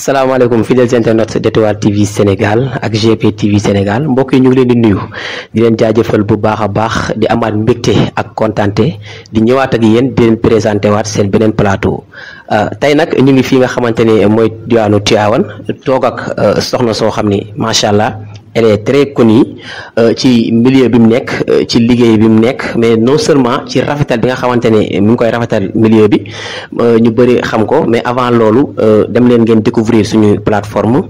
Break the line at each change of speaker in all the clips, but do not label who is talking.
salaamaaleykum fidèles internautes d'Étoile TV Sénégal ak GP TV Sénégal mbokk yi ñu ngi leen di nuyu di leen jaajëfal bu baax a baax di amaat mbégte ak kontaante di ñëwaat ak yéen di leen présenté waat seen beneen plateau tey nag ñu ngi fii nga xamante ne mooy diwaanu Tivaouane toog ak soxna soo xam ni macha allah elle est très connue ci milieu bi mu nekk ci liggéey bi mu nekk mais non seulement ci rafetal bi nga xamante ne mi ngi koy rafetal milieu bi ñu bëri xam ko mais avant loolu dem leen ngeen découvrir suñu plateforme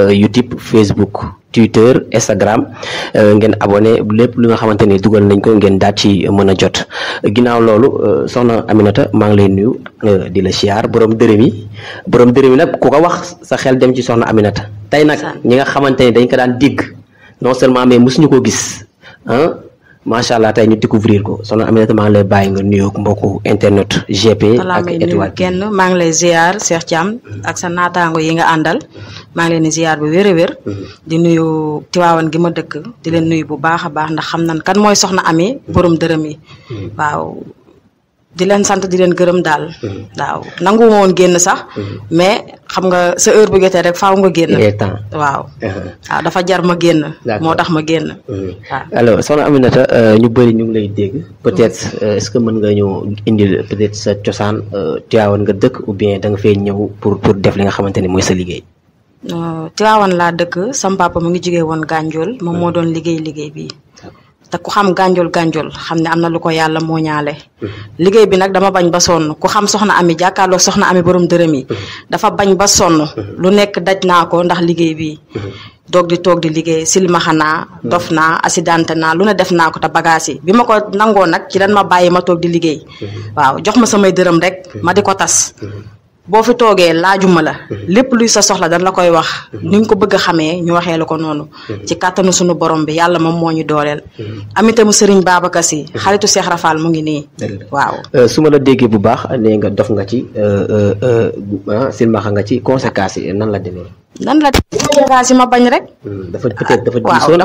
YouTube, Facebook, Twitter, Instagram ngeen abonné lépp lu nga xamante ne dugal nañ ko ngeen daal ci mën a jot ginnaaw loolu soxna Aminata maa ngi lay nuyu di la siyaar borom dërëm yi nag ku ko wax sa xel dem ci soxna Aminata tey nag ñi nga xamante ne dañ ko daan dégg non seulement mais mosuñu ko gis macha allah tey ñu découvrir ko soxna Aminata maa ngi lay bàyyi nga nuyoog mbokku internet GP ak Étoile
kenn maa ngi lay ziar Cheikh Thiam ak sa naataango yi nga àndal maa ngi leen di ziar bu wér a wér di nuyu Tivaouane gi ma dëkk di leen nuyu bu baax a baax ndax xam nañ kan mooy soxna Ami borom dërëm yi waaw di leen sant di leen gërëm daal waaw nangu ma woon génn sax mais xam nga sa heure bu jotee rek faaw nga génn waaw dafa jar ma génn moo tax ma génn waaw
alors soxna Aminata ñu bëri ñu ngi lay dégg peut-être est-ce que mën nga ñu indil peut-être sa cosaan Tivaouane nga dëkk ou bien da nga fay ñëw pour def li nga xamante ne mooy sa liggéey
Tivaouane laa dëkk sam papa mu ngi jógee woon Gandiol moom moo doon liggéey bi te ku xam Gandiol xam ne am na lu ko yàlla moo ñaale liggéey bi nag dama bañ ba sonn ku xam soxna Ami jàkkaarloo soxna Ami borom dërëm yi dafa bañ ba sonn lu nekk daj naa ko ndax liggéey bi toog di liggéey silmaxa naa dof naa accidenté naa lu ne def naa ko te bagage yi bi ma ko nangoo nag ci lan ma bàyyi ma toog di liggéey waaw jox ma samay dërëm rek ma di ko tas boo fi toogee laajuma la lépp luy sa soxla dañ la koy wax ni nga ko bëgg a xamee ñu waxee la ko noonu ci kàttanu sunu borom bi yàlla moom moo ñu dooleel amitamu Serigne Babacar Sy xaritu Cheikh Rafal mu ngi nii waaw
su ma la déggee bu baax nee nga dof nga ci silmaxa nga ci conséquences yi nan la demee
conséquences yi ma bañ rek
dafa peut-être dafa
waaw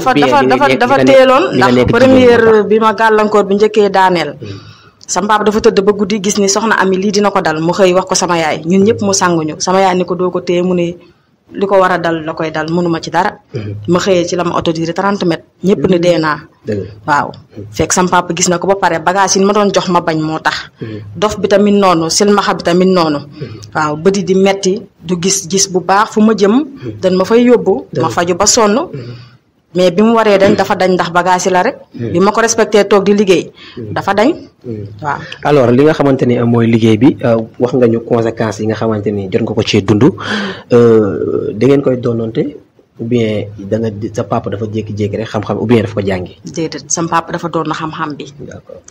dafa teeloon ndax première bi ma gàllankoor bi njëkkee daaneel sama papa dafa tëdd ba guddi gis ni soxna Ami lii dina ko dal mu xëy wax ko sama yaay ñun ñëpp mu sanguñu sama yaay ni ko doo ko téye mu ne li ko war a dal la koy dal mënuma ci dara ma xëyee ci la ma auto diré 30 mètres ñëpp ni dee naa waaw fekk sama papa gis na ko ba pare bagage yi ma doon jox ma bañ moo tax dof bi tamit noonu silmaxa bi tamit noonu waaw bëdi di metti du gis bu baax fu ma jëm dañ ma fay yóbbu ma faju ba sonn mais bi mu waree dañ dafa dañ ndax bagage yi la rek bi ma ko respecté toog di liggéey dafa dañ waaw
alors li nga xamante ni mooy liggéey bi wax nga ñu conséquences yi nga xamante ni jot nga ko cee dund da ngeen koy doonante ou bien da nga sa papa dafa jékki-jékki rek xam-xam ou bien dafa ko jàngi
déedéet sama papa dafa doon na xam-xam bi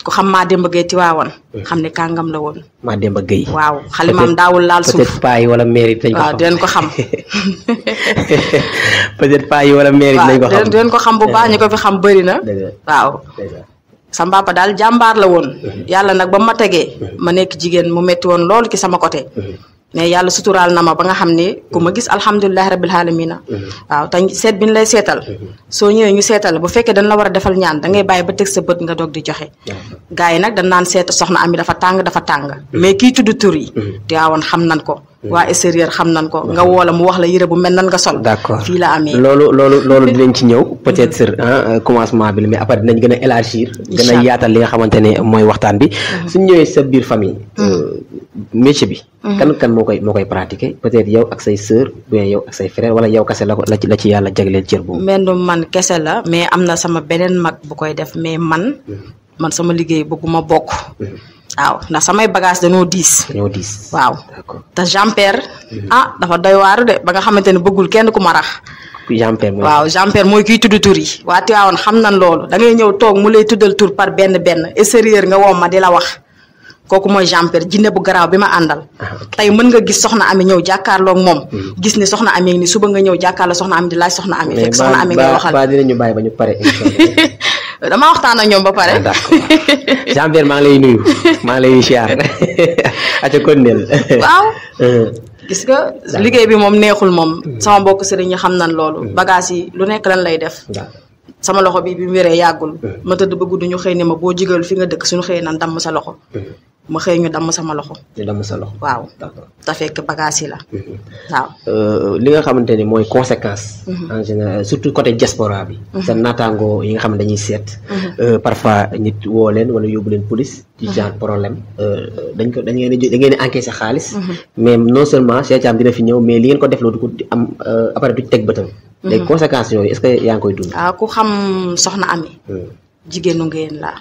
ku xam maa Demba Gueye Tivaouane xam ne kàngam la woon
maa Demba Gueye
waaw xalimaam daawul laal suuf
peut-être paa yi wala mairie dañ ko xam
waaw dinañ ko xam
peut-être paa yi wala mairie dañ ko xam
dinañ ko xam bu baax ñu ko fi xam bëri na waaw sama papa daal jàmbaar la woon yàlla nag ba ma tegee ma nekk jigéen mu metti woon loolu ci sama côté mais yàlla suturaal na ma ba nga xam ne ku ma gis alhamdulilahi rabbil alamina waaw te seet bi ñu lay seetal soo ñëwee ñu seetal bu fekkee dañ la war a defal ñaan da ngay bàyyi ba teg sa bët nga doog di joxe gars yi nag dañ naan seet soxna Ami dafa tàng mais kii tudd tur yi Tivaouane xam nan ko waa extérieur xam nan ko nga woola mu wax la yëre bu mel nan nga sol
d'accord
fii la amee
loolu dinañ ci ñëw peut-être sur commencement bi mais après dinañ gën a élargir gën a yaatal li nga xamante ne mooy waxtaan bi suñ ñëwee sa biir famille métier bi kan moo koy pratiquer peut-être yow ak say sœur bien yow ak say frère wala yow kese la ci yàlla jagleel cër boobu
man kese la mais am na sama beneen mag bu koy def mais man sama liggéey bëgguma bokk waaw ndax samay bagage dañoo diis waaw te Jean-Pierre dafa doy waaru de ba nga xamante ne bëggul kenn ku ma rax Jean-Pierre mooy kiy tudd tur yi waa Tivaouane xam nan loolu da ngay ñëw toog mu lay tuddal tur par benn extérieur nga woo ma di la wax kooku mooy Jean-Pierre jinne bu garaaw bi ma àndal tey mën nga gis soxna Ami ñëw jàkkaarloog moom gis ni soxna Ami ni suba nga ñëw jàkkaarloo soxna Ami di laaj soxna Ami fekk soxna Ami nga waxal
ba dinañu bàyyi ba ñu pare
dama waxtaan ak ñoom ba pare
Jean-Pierre maa ngi lay nuyu maa ngi lay siyaar aca kon nel
waaw gis nga liggéey bi moom neexul moom sama mbokk sëriñ ñi xam nan loolu bagage yi lu nekk lan lay def sama loxo bi mu wéree yàggul ma tëdd ba gudd ñu xëy ne ma boo jigal fi nga dëkk suñu xëyee nan damm sa loxo ma xëy ñu damm sama loxo.
ñu damm sa loxo.
waaw
d'accord
te fekk bagage yi la. waaw.
li nga xamante ni mooy conséquence. en général surtout côté diaspora bi. sa naataangoo yi nga xam ne dañuy seet. parfois nit woo leen wala yóbbu leen police. ci genre problème da ngeen di encaisser xaalis. mais non seulement Cheikh Thiam dina fi ñëw mais li ngeen ko def loolu du ko am après du teg bëtam. léegi conséquences yooyu est-ce que yaa ngi koy dund.
ku xam soxna Ami. jigéenu ngeen laa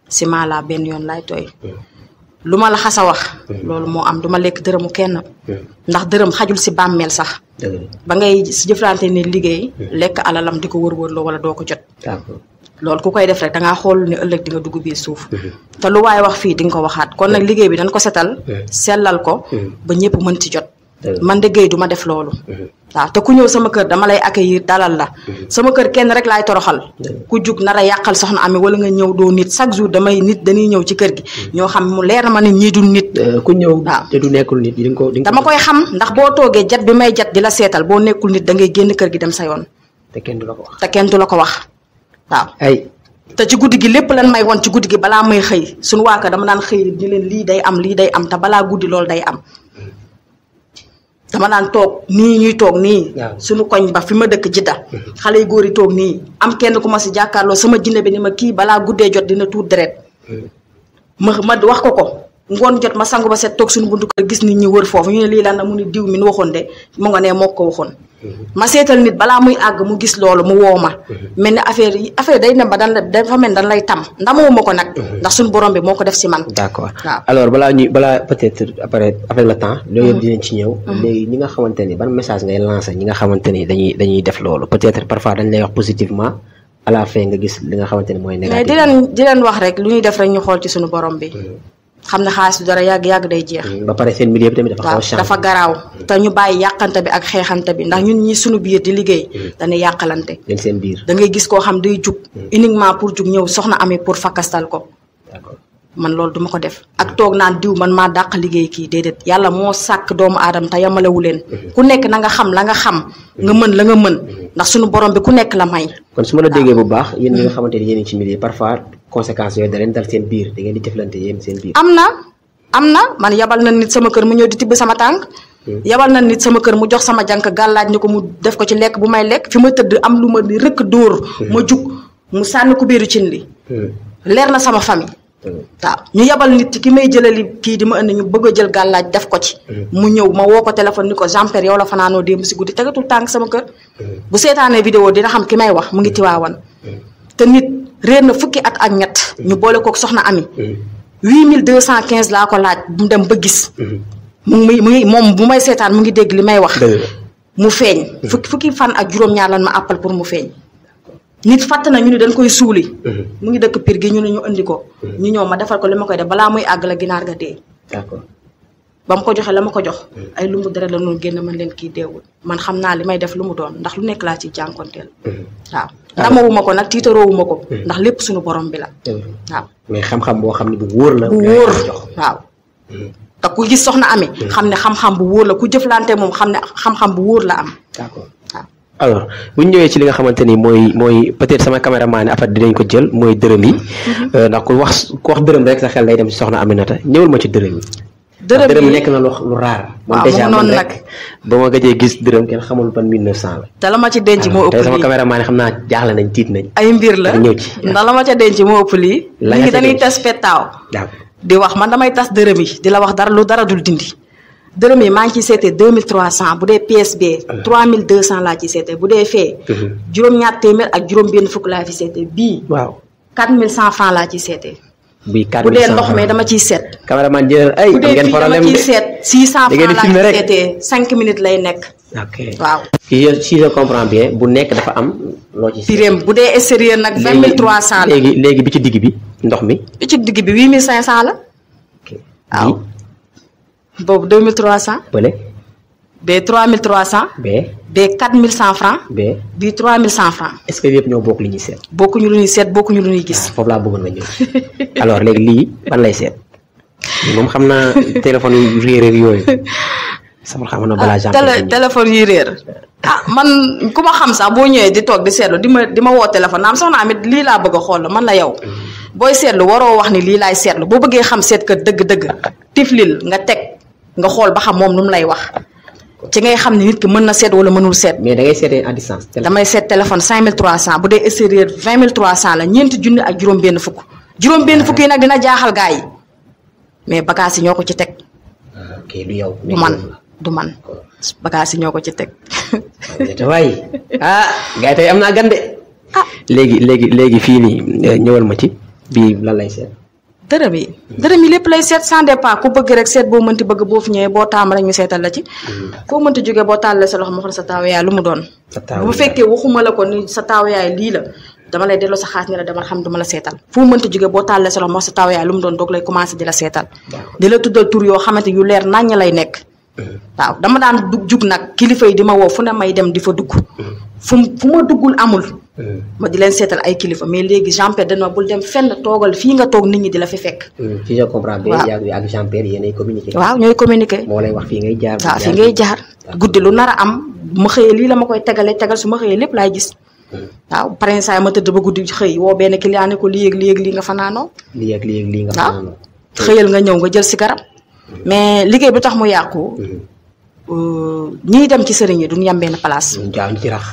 ciment laa benn yoon laay tooy. lu ma la xas a wax. loolu moo am du ma lekk dërëmu kenn. ndax dërëm xajul si bàmmeel sax. ba ngay jëflante ni liggéey. lekk alalam di ko wër-wërloo wala doo ko jot. loolu ku koy def rek da ngaa xool ne ëllëg di nga dugg biir suuf. te lu waaye wax fii di nga ko waxaat kon nag liggéey bi dañ ko setal. sellal ko. ba ñëpp mën ci jot. man de Guèye du ma def loolu. waaw te ku ñëw sama kër dama lay accueillir dalal la. sama kër kenn rek laay toroxal. ku jug nar a yàqal soxna Ami wala nga ñëw doo nit chaque jour dañuy ñëw ci kër gi. ñoo xam mu leer na ma ne ñii du nit.
ku ñëw te du nekkul nit di nga ko
dama koy xam ndax boo toogee jat bi may jat di la seetal boo nekkul nit da ngay génn kër gi dem sa yoon.
te kenn du la ko wax.
te kenn du la ko wax waaw. te ci guddi gi lépp lan may won ci guddi gi balaa may xëy suñu waa kër dama daan xëy di leen lii day am te balaa guddi loolu day am. dama daan toog nii ñuy toog nii. suñu koñ ba fi ma dëkk Jidda. xale yu góor yi toog nii am kenn ku ma si jàkkaarloo sama jinne bi ni ma kii balaa guddee jot dina tuur deret ma wax ko ngoon jot ma sangu ba set toog suñu buntu kër gis nit ñi wër foofu ñu ne lii lan na mu ni diw mi nu waxoon de mu nga ne moo ko waxoon. ma seetal nit balaa muy àgg mu gis loolu mu woo ma. mel ni affaire day dem ba dafa mel dañ lay tam ndamuma ko nag. ndax suñu borom bi moo ko def si man.
d'accord alors balaa peut-être après avec le temps. loolu yëpp dinañ ci ñëw. léegi ñi nga xamante ni ban message ngay lancer ñi nga xamante ni dañuy def loolu peut-être parfois dañ lay wax positivement à la fin nga gis li nga xamante ni mooy négatif.
mais di leen wax rek lu ñuy def rek ñu xool ci suñu borom bi. xam ne xaalis bi dara yàgg day jeex.
ba pare seen milieu bi tamit
dafa garaaw te ñu bàyyi yàqante bi ak xeexante bi ndax ñun ñi suñu biir di liggéey. dañuy yàqalante.
seen biir
da ngay gis koo xam day jug. uniquement pour jug ñëw soxna Ami pour fakastal ko.
d'accord
man loolu duma ko def. ak toog naan diw man maa dàq liggéey kii déedéet yàlla moo sàkk doomu aadama te yamalewu leen. ku nekk na nga xam la nga xam. nga mën la nga mën. ndax suñu borom bi ku nekk la may.
kon su ma la déggee bu baax yéen ñi nga xamante ni yéen ci milieu parfois conséquences yooyu da leen dal seen biir da ngeen di jëflante yéen seen biir.
am na man yabal na nit sama kër mu ñëw di tibb sama tànk. yabal na nit sama kër mu jox sama jànk gàllaaj ni ko mu def ko ci lekk bu may lekk fi ma tëdd am lu ma rëkk dóor. ma jug mu sànni ko biiru cin li. leer na sama famille. waaw ñu yabal nit ki may jëlali kii di ma indi ñu bëgg a jël gàllaaj def ko ci. mu ñëw ma woo ko téléphone ni ko Jean-Pierre yow la fanaanoo démb si guddi tegatul tànk sama kër. bu seetaanee vidéo dina xam ki may wax mu ngi Tiwaawan. te nit réer na fukki at ak ñett. ñu boole kook soxna Ami. 8215 laa ko laaj mu dem ba gis. mu ngi moom bu may seetaan mu ngi dégg li may wax. mu feeñ. fukki fan ak juróom-ñaar lan ma appal pour mu feeñ. nit fàtt na ñu ne dañ koy suuli. mu ngi dëkk Pire gi ñu ne ñu andi ko. ñu ñëw ma defal ko li ma koy def balaa muy àgg la ginaar ga dee.
d'accord
ba mu ko joxe la ma ko jox. ay lumbu dara la noonu génn man leen kii deewul man xam naa li may def lu mu doon ndax lu nekk laa ci jànkonteel. waaw ndamawuma ko nag tiitaroowuma ko. ndax lépp suñu borom bi la. waaw
mais xam-xam boo xam ne bu wóor la.
bu wóor waaw. te ku gis soxna Ami. xam ne xam-xam bu wóor la ku jëflante moom xam ne xam-xam bu wóor la am.
d'accord alors bu ñu ñëwee ci li nga xamante ni mooy peut-être sama caméraman après dinañ ko jël mooy dërëm yi. ndax ku wax dërëm rek sa xel day dem ci soxna Aminata ñëwul ma ci dërëm yi. dërëm nekk na lu raar.
waaw moom noonu nag
ba ma gëjee gis dërëm kenn xamul ban 1900 la.
te la ma ci denc moo ëpp lii
tey sama caméraman xam naa jaaxle nañ tiit nañ.
ay mbir la
ñëw ci
ndax la ma ca denc moo ëpp lii. la nga dañuy tas pettaaw. di wax man damay tas dërëm yi di la wax dara lu dara dul dindi. dërëm yi maa ngi ciy seetee 2300 bu dee PSB. 3200 laa ciy seetee bu dee fee. juróom-ñaar téeméer ak juróom-benn fukk laa fi seetee bii.
waaw
4100 francs laa ciy seetee.
bii 4100
bu dee ndox mi dama ciy seet.
cameraman jëlal ay am ngeen problème
bu dee fii dama ciy seet 600 francs laa ciy seetee 5 minutes lay nekk.
ok
waaw.
si je comprends bien bu nekk dafa am loo ci seet.
pireem bu dee extérieur nag 20300 la.
léegi bi ci digg bi ndox mi.
bi ci digg bi 8500 la.
ok
waaw. boobu 2300.
bële.
bee 3300. bee 4100 francs. bii 3100 francs.
est-ce que yëpp ñoo bokk li ñuy seet.
bokkuñu lu ñuy seet bokkuñu lu ñuy gis.
foofu laa bëggoon nga ñëw alors léegi lii ban lay seet moom xam naa téléphone yu réer yooyu sama xam na balaa.
téléphone yu réer ah man ku ma xam sax boo ñëwee di toog di seetlu di ma woo téléphone naam soxna Amit lii laa bëgg a xool la man la yow booy seetlu waroo wax ni lii laay seetlu boo bëggee xam seet kat dëgg-dëgg tiflil nga teg nga xool ba xam moom nu mu lay wax ci ngay xam ne nit ki mën na seet wala mënul seet.
mais da ngay seetee à distance.
damay seet téléphone 5300 bu dee extérieur 20300 la ñeenti junni ak juróom-benn fukk. juróom-benn fukk yi nag dina jaaxal gaa yi mais bagages yi ñoo ko ci teg.
ok du yow.
du man bagages yi ñoo ko ci teg.
waaye gars yi tey am naa gande. léegi fii nii ñëwal ma ci bii lan lay seet.
dërëm yi lépp lay seet sans départ ku bëgg rek seet boo mënti bëgg boo fi ñëwee boo taam rek ñu seetal la ci. foo mënti jógee boo tàllee sa loxo ma xool sa taaw yaay lu mu doon. bu fekkee waxuma la ko ni sa taaw yaay lii la dama lay delloo sa xaas ni la dama xam duma la seetal foo mënti jógee boo tàllee sa loxo ma sa taaw yaay lu mu doon doog lay commencé di la seetal. di la tuddal tur yoo xamante yu leer naññ lay nekk. waaw dama daan jug nag kilifa yi di ma woo fu ne may dem di fa dugg. fu ma duggul amul. ma di leen seetal ay kilifa mais léegi Jean-Pierre dañ ma bul dem fenn toogal fii nga toog nit ñi di la fi fekk.
si je comprends bien. waaw ak Jean-Pierre yéenay communiqué.
waaw ñooy communiqué.
moo lay wax fii ngay jaar.
waaw fii ngay jaar guddi lu nar a am ma xëyee lii la ma koy tegal su ma xëyee lépp laay gis. waaw pare saa ma tëdd ba guddi xëy woo benn client ne ko lii ak lii nga fanaanoo.
lii nga fanaanoo.
waaw xëyal nga ñëw nga jël si garab. mais liggéey bi tax mu yàqu. ñiy dem ci sëriñ yi duñ yam benn place.
ci rax.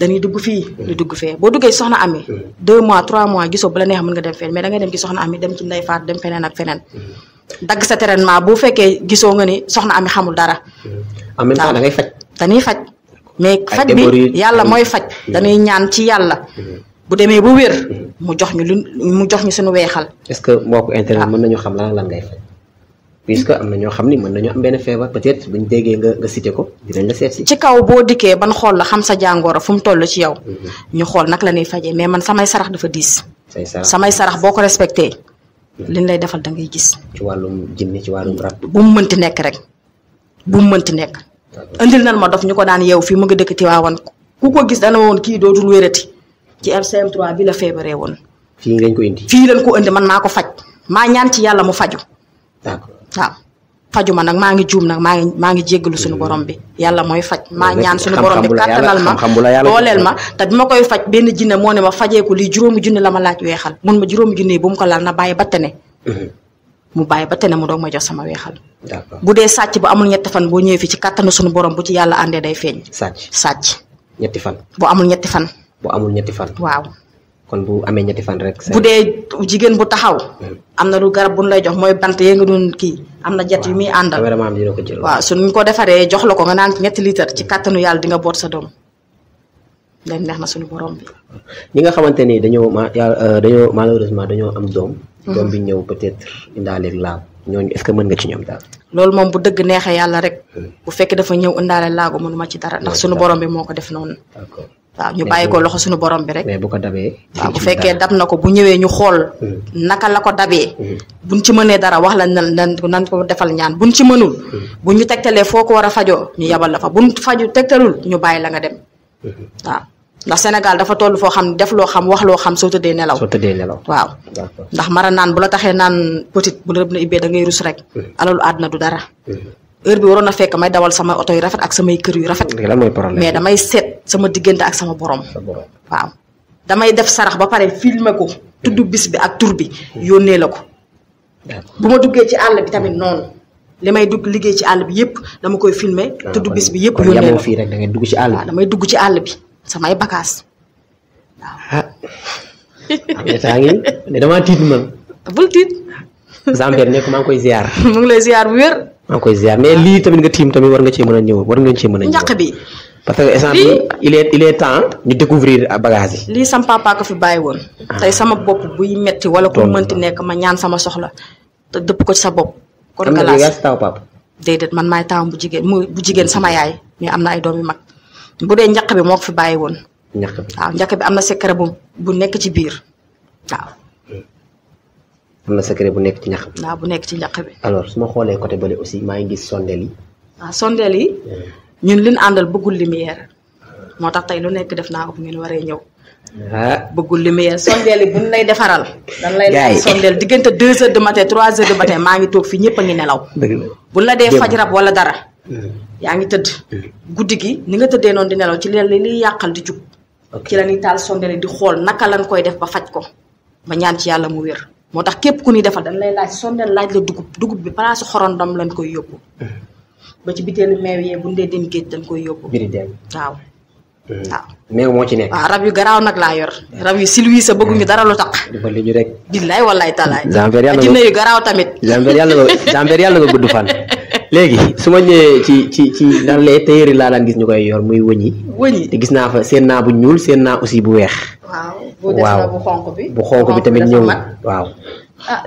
dañuy dugg fii di dugg fee boo duggee soxna Ami 2 mois 3 mois gisoo bu la neex mën nga dem fenn mais da nga dem ci soxna Ami dem ci Ndey Faat dem feneen ak feneen dagg sa traitement bu fekkee gisoo nga ni soxna Ami xamul dara.
en même temps da ngay faj.
dañuy faj mais faj bi yàlla mooy faj dañuy ñaan ci yàlla. bu demee bu wér mu jox ñu suñu weexal.
est-ce que mbokku internet mën nañu xam lan ngay faj. puisque am na ñoo xam ni mën nañu am benn feebar peut-être buñ déggee nga cité ko dinañ la seet si. ci
kaw boo dikkee ban xool la xam sa jàngoro fu mu toll ci yow. ñu xool nag la ñuy fajee mais man samay sarax dafa diis. samay sarax boo ko respecté. liñ lay defal da ngay gis.
ci wàllum jinne ci wàllum rab.
bu mu mënti nekk rek bu mu mënti nekk. indil nan ma dof ñu ko daan yeew fii mu ngi dëkk Tiwaawan ku ko gis dana woon kii dootul wérati ci RCM3 bi la feebaree woon.
fii ngeen ko indi.
fii lañ ko indi man maa ko faj maa ñaan ci yàlla mu faju.
d'accord.
waaw fajuma nag maa ngi juum nag maa ngi jéggalu suñu borom bi yàlla mooy faj maa ñaan suñu borom bi kàttanal ma dooleel ma te bi ma koy faj benn jinne moo ne ma fajeeku lii 5 junni la ma laaj weexal mun ma 5 junni bu mu ko laal na bàyyi ba tene mu bàyyi ba tene mu doog ma jox sama weexal. bu dee sàcc bu amul 7 fan boo ñëwee fii ci kàttanu suñu borom bu ci yàlla àndee day feeñ. sàcc
7 fan.
bu amul 7 fan.
bu amul 7 fan.
waaw.
kon bu amee 7 fan rek.
bu dee jigéen bu taxaw. am na lu garab bu ñu lay jox mooy bant yee nga doon kii am na jet yu muy àndal. waaw suñ ko defaree jox la ko nga naan 3 litres ci kàttanu yàlla di nga boot sa doom leen neex na suñu borom bi.
ñi nga xamante ni dañoo malheureusement dañoo am doom. doom bi ñëw peut-être indaaleeg laago ñooñu est-ce que mën nga ci ñoom daal.
loolu moom bu dëgg neexee yàlla rek. bu fekkee dafa ñëw indaale laago mënuma ci dara ndax suñu borom bi moo ko def noonu. waaw ñu bàyyi ko loxo suñu borom bi rek.
mais bu ko dabee.
waaw bu fekkee dab na ko bu ñëwee ñu xool. naka la ko dabee. buñ ci mënee dara wax la nan ko defal ñaan buñ ci mënul. bu ñu tegtalee foo ko war a fajoo ñu yabal la fa buñ faju tegtalul ñu bàyyi la nga dem. waaw ndax Sénégal dafa toll foo xam def loo xam wax loo xam soo tëddee nelaw. waaw ndax mara naan bu la taxee naan petite bu la na ibbee da ngay rus rek. alalu àdduna du dara. heure bi waroon na fekk may dawal sama oto yu rafet ak samay kër yu rafet.
lan mooy problème
mais damay seet sama diggante ak sama borom. waaw damay def sarax ba pare filmer ko. tudd bis bi ak tur bi yónnee la ko. bu ma duggee ci àll bi tamit noonu li may dugg liggéey ci àll bi yëpp dama koy filmer tudd bis bi yëpp yónnee la ko
fii rek da ngay dugg ci àll bi.
waaw damay dugg ci àll bi samay bagages
waaw. ah ngi damaa tiit man.
bul tiit.
Jean-Pierre nekk maa ngi koy ziar.
mu ngi lay ziar bu wér.
maa ngi koy ziar mais lii tamit nga tiim tamit war nga cee mën a ñëw war nga cee mën a ñëw.
njaq bi.
parce que instant bi il est temps ñu découvrir bagages yi.
lii sama papa ko fi bàyyi woon. tey sama bopp buy metti wala ku mënti nekk ma ñaan sama soxla te dëpp ko ci sa bopp. kon
am na yaa si taw papa.
déedéet man maay taawam bu jigéen sama yaay mais am na ay doom yu mag bu dee njaq bi moo ko fi bàyyi woon.
njaq bi
waaw njaq bi am na secret bu nekk ci biir waaw.
am na secret bu nekk ci ñax bi.
waaw bu nekk ci ñax bi.
alors su ma xoolee côté bële aussi maa ngi gis sondeel yi.
waaw sondeel yi. ñun liñ àndal bëggul lumière. moo tax tey lu nekk def naa ko bu ngeen waree ñëw. bëggul lumière sondeel yi buñ lay defaral. dañ lay lay sondeel diggante 2 heures de matin 3 heures de matin maa ngi toog fii ñëpp a ngi nelaw.
dëgg la
buñ la dee faj rab wala dara. yaa ngi tëdd guddi gi ni nga tëddee noonu di nelaw ci leen li yàqal di jug ci la ñuy taal sondele di xool naka lañ koy def ba faj ko ba ñaan ci yàlla mu wér moo tax képp ku ni defal dañ lay laaj sondel laaj la dugub bi place xorondom lañ koy yóbbu ba ci biteelu meew yee bu ndee dem géej dañ koy yóbbu waaw waaw
meew moo ci nekk
waaw rab yu garaaw nag laa yor rab yu silwiisa bëgguñu dara lu tax
dimbali ñu rek
billaay wallaay talaay
jinne
yu garaaw tamit
Jean-Pierre yàlla nga gudd fan léegi su ma ñëwee ci ndax lee téyëri laa daan gis ñu koy yor muy wëñi te gis naa fa seen naa bu ñuul seen naa aussi bu weex
waaw bu xonk bi
tamit ñëw waaw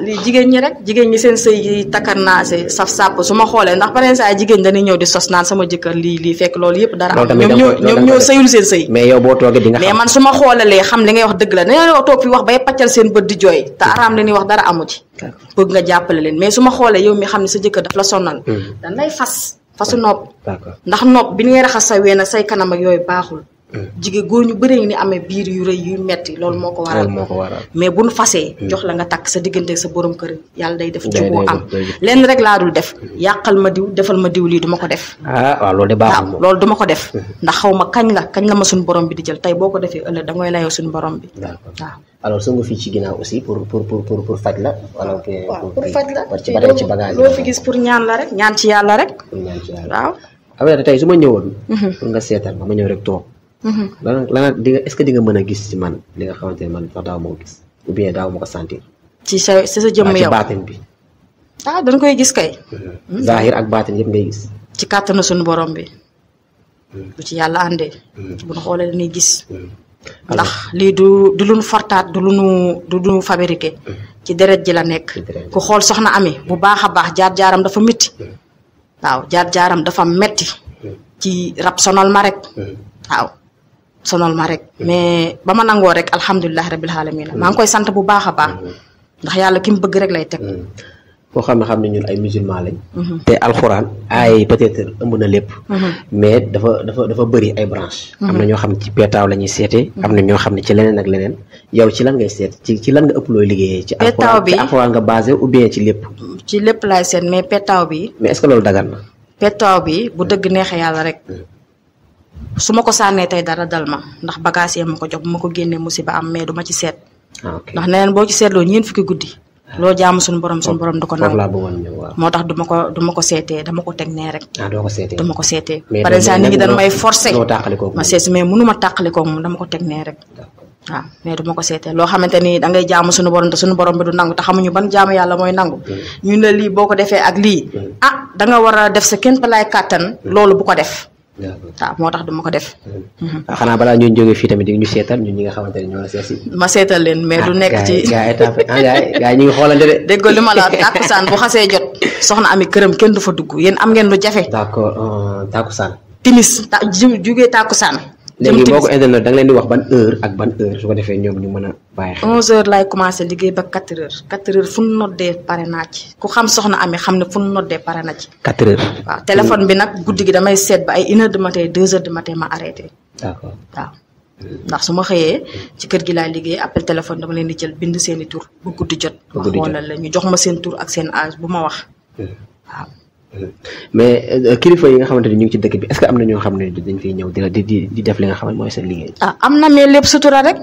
lii jigéen ñi rek jigéen ñi seen sëy yi takkar naa se saf sàpp su ma xoolee ndax pareen saa jigéen dañuy ñëw di sos naan sama jëkkër lii fekk loolu yëpp dara am ñoom ñoo sëyul seen sëy
mais yow boo toogee di nga xam
mais man su ma xoolalee xam li ngay wax dëgg la dañoo toog fi wax bay paccal seen bët di jooy te araam li ñuy wax dara amu ci bëgg nga jàppale leen mais su ma xoolee yow mi xam ne sa jëkkër daf la sonnal dañ lay fasu nopp ndax nopp bi ngay raxas sa ween ak say kanam ak yooyu baaxul jigéen góor ñu bëree ngi ni amee biir yu rëy yu metti loolu moo ko waral mais bu nu fasee jox la nga takk sa diggante sa borom kër yàlla day def juboo am lenn rek laa dul def yàqal ma diw defal ma diw lii duma ko def
waaw loolu de baaxul moom
loolu duma ko def ndax xaw ma kañ la ma suñu borom bi di jël tey boo ko defee ëllëg da ngay layoo suñu borom bi waaw
alors soo nga fii ci ginnaaw aussi pour faj la wala
pour faj la
ci ba ci bagage
loo fi gis pour ñaan la rek ñaan ci yàlla rek waaw
awee tey su ma ñëwoon pour nga seetal ma ñëw rek toog lana di nga est-ce que di nga mën a gis ci man li nga xamante ne man sax daaw ma ko gis ou bien daaw ma ko sentir
ci sa jëmm yow
ci baatin bi
dañ koy gis kay
zahir ak baatin yëpp ngay gis
ci kàttanu suñu borom bi bu ci yàlla àndee bu ñu xoolee dañuy gis ndax lii du luñu fortaat du luñu fabriqué ci deret ji la nekk ku xool soxna Ami bu baax a baax jaar-jaaram dafa métti waaw jaar-jaaram dafa metti ci rab sonal ma rek waaw sonal ma rek mais ba ma nangoo rek alhamdulilah rabil alamin maa ngi koy sant bu baax a baax ndax yàlla ki mu bëgg rek lay teg
koo xam ne ñun ay musulman lañ te alxuraan ay peut-être ëmb na lépp mais dafa bëri ay branche am na ñoo xam ne ci peetaaw la ñuy seetee am na ñoo xam ne ci leneen ak leneen yow ci lan ngay seet ci lan nga ëpp looy liggéeyee ci alxuraan nga basé ou bien ci lépp
laay seet mais peetaaw bi
mais est-ce que loolu dagan na
peetaaw bi bu dëgg neexee yàlla rek su ma ko sànnee tey dara dal ma ndax bagage yi ma ko jox bu ma ko génnee musiba am mais duma ci seet ndax neneen boo ci seetloo ñeent fukki guddi loo jaamu suñu borom du ko nangu moo tax duma ko seetee dama ko teg nee rek dama ko seetee par exemple nit ñi dañ may forcé ma seet mais mënuma tàqalikoo moom dama ko teg nee rek waaw mais duma ko seetee loo xamante ni da ngay jaamu suñu borom te suñu borom bi du nangu te xamuñu ban jaamu yàlla mooy nangu ñu ne lii boo ko defee ak lii da nga war a def sa kenn palaay kàttan loolu bu ko def waaw moo tax duma ko def
xanaa balaa ñu jógee fii tamit di ñu seetal ñun ñi nga xamante ne ñoo la seet si
ma seetal leen mais du nekk ci
gars yi ñu ngi xoolante de
déggoo li ma la tàkkusaan bu xasee jot soxna Ami këram kenn du fa dugg yéen am ngeen lu jafe
d'accord tàkkusaan
timis jugee tàkkusaan
léegi boo ko internet da nga leen di wax ban heure ak ban heure su ko defee ñoom ñu mën a bàyyi xel
11h laay commencé liggéey ba 4h fu nu noddee pare naa ci ku xam soxna Ami xam ne fu nu noddee pare na ci
4h
waaw téléphone bi nag guddi gi damay seet ba ay 1h du matin 2h du matin ma arrêté
d'accord
waaw ndax su ma xëyee ci kër gi laay liggéey appel téléphone dama leen di jël bind seeni tur bu guddi jot ma xoolal la ñu jox ma seen tur ak seen âge bu ma wax waaw
mais kilifa yi nga xamante ni ñu ngi ci dëkk bi est-ce que am na ñoo xam ne dañ fiy ñëw di def li nga xam ne mooy seen liggéey.
am na mais lépp sutura rek.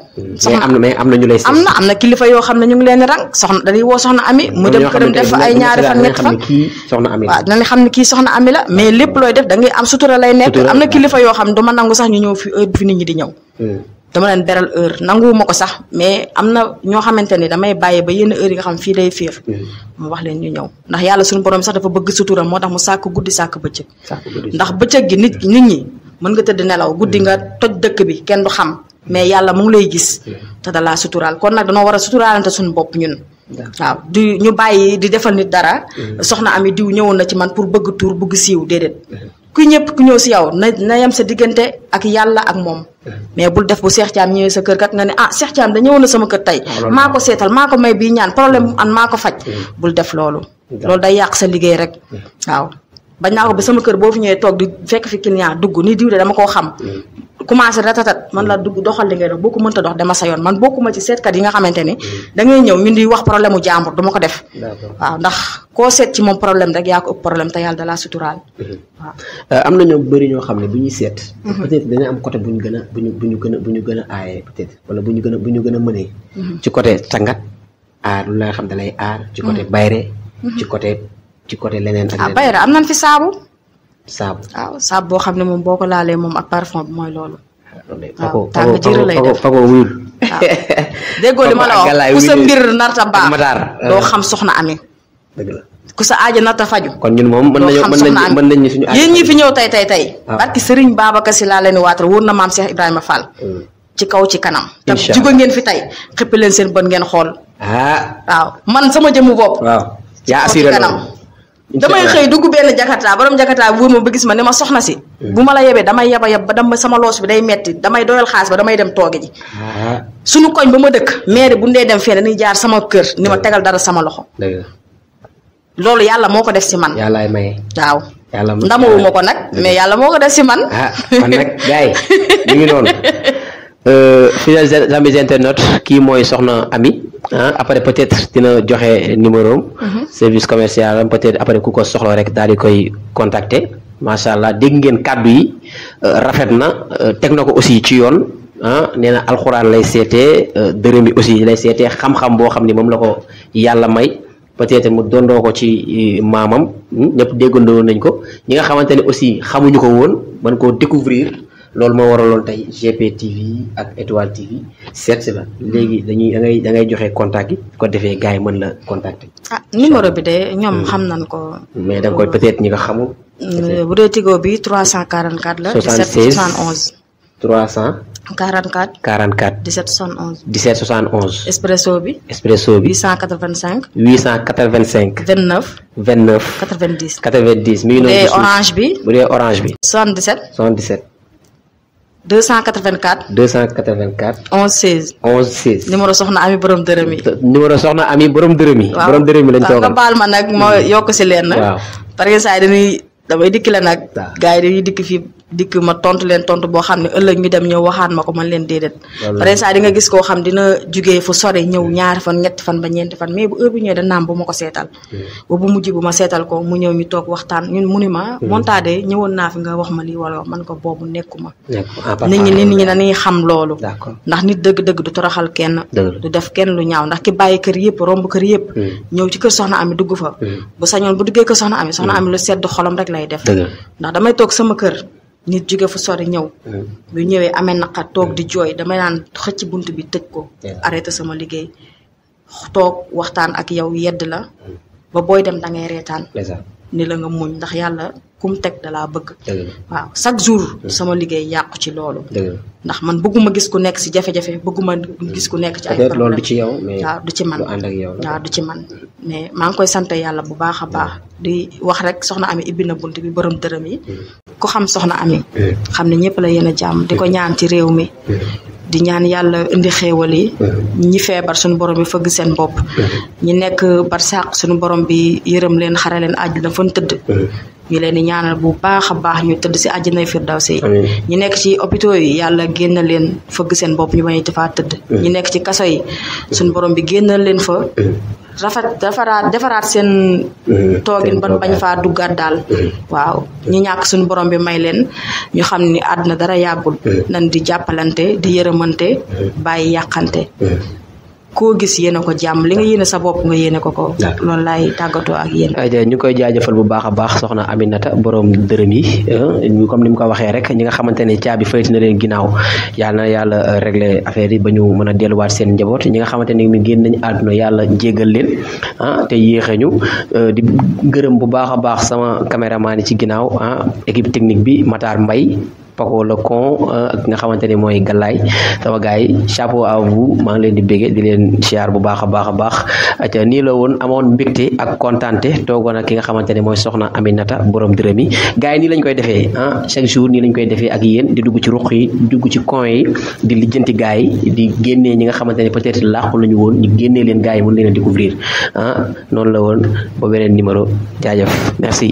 mais am na ñu lay.
am na kilifa yoo xam ne ñu ngi leen rang soxna dañuy woo soxna Ami. mu dem këram def ay ñaari fan ñett fan waaw dinañ xam ne kii soxna Ami la mais lépp looy def da ngay am sutura lay nekk. am na kilifa yoo xam ne duma nangu sax ñu ñëw fi heure bi fi nit ñi di ñëw. dama leen beral heure nanguwuma ko sax mais am na ñoo xamante ni damay bàyyi ba yenn heure yi nga xam fii day féex mu wax leen ñu ñëw ndax yàlla suñu borom sax dafa bëgg sutura moo tax mu sàkk guddi sàkk bëccëg ndax bëccëg gi nit ñi mën nga tëdd nelaw guddi nga toj dëkk bi kenn du xam mais yàlla mu ngi lay gis te da laa suturaal kon nag dañoo war a suturaalante suñu bopp ñun waaw di ñu bàyyi di defal nit dara soxna Ami diw ñëwoon na ci man pour bëgg tuur bëgg siiw déedéet ku ñëw si yow na yem sa diggante ak yàlla ak moom mais bul def bu Cheikh Thiam ñëwee sa kër kat nga ne Cheikh Thiam da ñëwoon na sama kër tey maa ko seetal maa ko may bii ñaan problème an maa ko faj bul def loolu day yàq sa liggéey rek waaw bañ naa ko ba sama kër boo fi ñëwee toog di fekk fi client dugg ni diw de dama koo xam commencé ratatat man la dugg doxal li ngay dox boo ko mënta dox dama sa yoon man bokkuma ci seetkat yi nga xamante ni da ngay ñëw ñun di wax problème mu jàmbur duma ko def waaw ndax koo seet ci moom problème rek yaa ko ëpp problème te yàlla da laa suturaal waaw
am na ñoo bëri ñoo xam ne bu ñuy seet peut-être dañu am côté bu ñu gën a bu ñu gën a aayee peut-être wala bu ñu gën a mënee ci côté cangat aar lu la xam da lay aar ci côté bayre ci côté leneen ak
bayre am nañ fi saabu
waaw
saabu boo xam ne moom boo ko laalee moom ak parfum bi mooy loolu
waaw
tàng jër lay def
Paco wuyul
déggoo li ma la wax ku sa mbir narta baax doo xam soxna Ami
dëgg la
ku sa aaja narta faju
kon ñun moom mën nañu suñu
yéen ñi fi ñëw tey barki Serigne Babacar Sy laa leen waatal wóor na maam Cheikh Ibrahima Fall ci kaw ci kanam te juga ngeen fi tey xëppi leen seen bët ngeen xool waaw man sama jëmu bopp
waaw yaa assuré kanam
damay xëy dugg benn jakarta borom jakarta wóor ma ba gis ma ne ma soxna si bu ma la yebee damay yeb ba dama sama loos bi day metti damay doyal xaalis ba damay dem tooge ji suñu koñ ba ma dëkk maire bu ndee dem fee dañuy jaar sama kër ni ma tegal dara sama loxo loolu yàlla moo ko def si man
yàllaay maye
waaw ndamawuma ko nag mais yàlla moo ko def si man
kon nag gars yi ñu ngi noonu fidèles amis internautes kii mooy soxna Ami après peut-être dina joxe numéro service commercial am peut-être après ku ko soxla rek daal di koy contacter macha allah dégg ngeen kàddu yi rafet na teg na ko aussi ci yoon nee na alxuraan lay seetee dërëm yi aussi lay seetee xam-xam boo xam ni moom la ko yàlla may peut-être mu dondoo ko ci maamam ñëpp déggandoo nañ ko ñi nga xamante ne aussi xamuñu ko woon mën koo découvrir loolu moo waraloon tey GP TV ak Étoile TV seet si la léegi da ngay joxe contact yi ko defee gars yi mën la contacter.
numéro bi de ñoom xam nañ ko.
mais da nga koy peut-être ñi nga xamul.
bu dee Tigo bi 344 la.
76
17 71.
344.
44. 17 71.
17 71.
Expresso bi. 885.
885.
29.
29.
90.
90 mi ngi noonu. bu dee orange bi.
77.
77.
284.
284.
11 16.
11 16.
numéro soxna Ami borom dërëm yi.
numéro soxna Ami borom dërëm yi.
waaw
borom dërëm yi lañ toogal
nga baal ma nag ma yokk si leen.
waaw
parce que saa yi damay dikk la nag. gars yi dañuy dikk fii dikk ma tontu leen tontu boo xam ne ëllëg ñu dem ñëw waxaat ma ko man leen déedéet. pare saa di nga gis koo xam dina jugee fu sore ñëw ñaari fan ñetti fan ba ñeenti fan mais bu heure bi ñëwee da naam bu ma ko seetal. ba bu mujj bu ma seetal ko mu ñëw ñu toog waxtaan ñun mu ni ma. montaade ñëwoon naa fi nga wax ma lii wala wax man ko boobu nekkuma. nit ñi dañuy xam loolu. ndax nit dëgg-dëgg du toroxal kenn. du def kenn lu ñaaw ndax ki bàyyi kër yëpp romb kër yëpp. ñëw ci kër soxna Ami dugg fa. bu sañoon bu duggee kër soxna Ami lu sedd xolam rek lay def. ndax damay toog sama kër nit jóge fu sori ñëw bu ñëwee amee naqar toog di jooy damay naan xëcc bunt bi tëj ko arrêté sama liggéey toog waxtaan ak yow yedd la ba booy dem da ngay reetaan ni la nga muñ ndax yàlla kum teg da laa bëgg waaw chaque jour sama liggéey yàqu ci loolu ndax man bëgguma gis ku nekk si jafe-jafe bëgguma gis ku nekk ci ay problème
loolu du ci yow mais
waaw du ci man waaw du ci man mais maa ngi koy sant yàlla bu baax a baax di wax rek soxna Ami ibbi na bunt bi borom dërëm yi ku xam soxna Ami xam ne ñëpp la yéen a jàmm di ko ñaan ci réew mi di ñaan yàlla indi xéewal yi ñi feebar suñu borom bi fëgg seen bopp ñi nekk barsàq suñu borom bi yërëm leen xare leen àjjana fan tëdd ñu leen di ñaanal bu baax a baax ñu tëdd si àjjanay firdawsi ñi nekk ci hôpitaux yi yàlla génn leen fëgg seen bopp ñu bañ a faa tëdd ñi nekk ci kaso yi suñu borom bi génnal leen fa defaraat seen toogin ban bañ faa duggaat daal waaw ñi ñàkk suñu borom bi may leen ñu xam ni àdduna dara yàggul nan di jàppalante di yërëmante bàyyi yàqante koo gis yéene ko jàmm li nga yéene sa bopp nga yéene ko loolu laay tàggatoo ak yéen.
ñu koy jaajëfal bu baax a baax soxna Aminata borom dërëm yi comme ni mu ko waxee rek ñi nga xamante ne caabi fayti na leen ginnaaw yàlla na yàlla régler affaire yi ba ñu mën a delluwaat seen njaboot ñi nga xamante ne mi génn nañu àdduna yàlla jéggal leen te yéexe ñu di gërëm bu baax a baax sama caméraman yi ci ginnaaw équipe technique bi Matar Mbaye Paco le con ak nga xamante ne mooy Galaay sama gars yi chapeau à vous maa ngi leen di bége di leen siyaar bu baax a baax a baax aca nii la woon amoon mbégte ak kontaante toogoon ak ki nga xamante ne mooy soxna Aminata borom dërëm yi gars yi nii lañ koy defee chaque jour nii lañ koy defee ak yéen di dugg ci ruq yi dugg ci coin yi di lijjanti gars yi di génnee ñi nga xamante ne peut-être làqu lañu woon ñu génnee leen gars yi mën leen a découvrir noonu la woon ba beneen numéro jaajëf merci